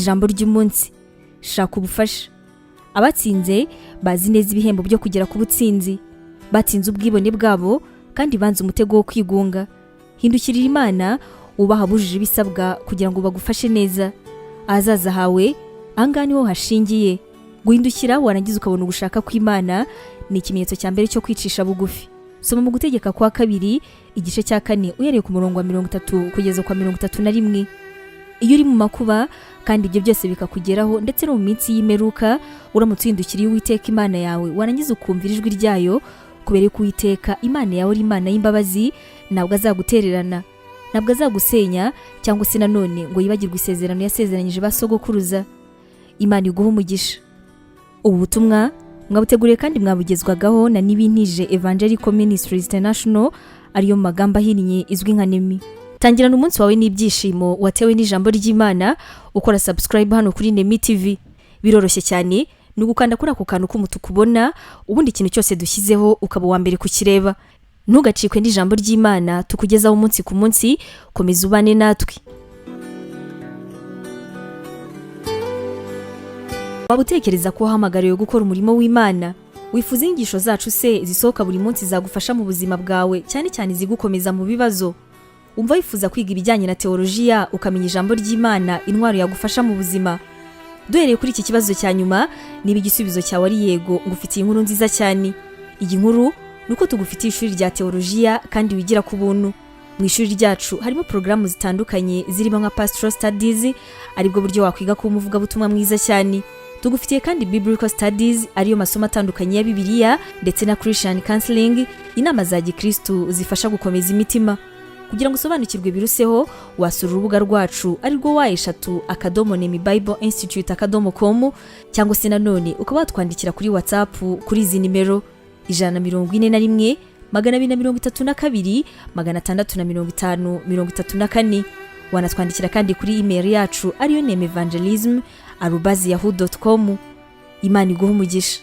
Ijambo ry'umunsi: shaka ubufasha. Abatsinze bazi neza ibihembo byo kugera ku butsinzi. Batsinze ubwibone bwabo kandi banze umutego wo kwigunga. Hindukirira Imana, wubaha abujuje ibisabwa kugira ngo bagufashe neza. Ahazaza hawe ahangaha niho hashingiye. Guhindukira warangiza ukabona ugushaka kw'Imana ni ikimenyetso cya mbere cyo kwicisha bugufi. Soma mu Gutegeka kwa Kabiri igice cya 4, uhereye ku murongo wa 30 kugeza kwa 31. Iyo uri mu makuba kandi ibyo byose bikakugeraho, ndetse no mu minsi y'imperuka, uramutse uhindukiriye Uwiteka Imana yawe, warangiza ukumvira ijwi ryayo, kubera ko Uwiteka Imana yawe ari Imana y'imbabazi, ntabwo azagutererana, ntabwo azagusenya cyangwa se nanone ngo yibagirwe isezerano yasezeranyije ba sogokuruza. Imana iguha umugisha. Ubu butumwa mwabuteguriye kandi mwabugezwagaho na Nibintije Evangelical Ministries International, ariyo mu magambo ahinnye izwi nka NEMI. Tangirana umunsi wawe n'ibyishimo watewe n'ijambo ry'Imana ukora subscribe hano kuri NEMI TV. Biroroshye cyane, ni ugukanda kuri ako kantu k'umutuku ubona, ubundi ikintu cyose dushyizeho ukaba uwa mbere kukireba. Ntugacikwe n'ijambo ry'Imana tukugezaho umunsi ku munsi. Komeza ubane natwe. Waba utekereza ko wahamagariwe gukora umurimo w'Imana? Wifuza inyigisho zacu se zisohoka buri munsi zagufasha mu buzima bwawe, cyane cyane izigukomeza mu bibazo? Umva wifuza kwiga ibijyanye na teolojiya, ukamenya ijambo ry'Imana, intwaro yagufasha mu buzima? Duhereye kuri iki kibazo cya nyuma, niba igisubizo cyawe ari yego, ngufitiye inkuru nziza cyane. Iyi nkuru ni uko tugufitiye ishuri rya teolojiya kandi wigira ku buntu. Mu ishuri ryacu harimo porogaramu zitandukanye zirimo nka Pastoral Studies, aribwo buryo wakwiga kuba umuvugabutumwa mwiza cyane. Tugufitiye kandi Biblical Studies, ariyo masomo atandukanye ya Bibiliya, ndetse na Christian Counseling, inama za gikristu zifasha gukomeza imitima. Kugira ngo usobanukirwe biruseho, wasura urubuga rwacu arirwo www.nemibibleinstitute.com, cyangwa se nanone ukaba watwandikira kuri WhatsApp kuri izi nimero: 141 232 650 34. Wanatwandikira kandi kuri email yacu ariyo nemevangelism@yahoo.com. Imana iguha umugisha.